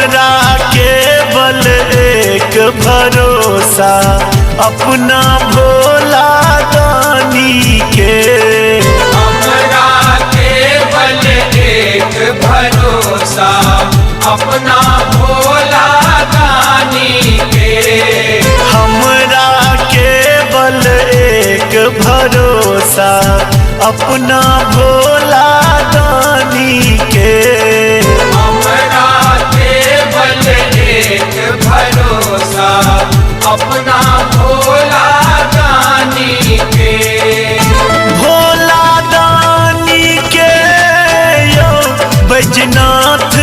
हमरा केवल एक भरोसा अपना भोला दानी के। हमरा केवल एक भरोसा अपना भोला दानी के। हमरा केवल एक भरोसा अपना भोला दानी के। हमरा केवल एक भरोसा अपना भोला दानी के। भोला दानी के यो बैजनाथ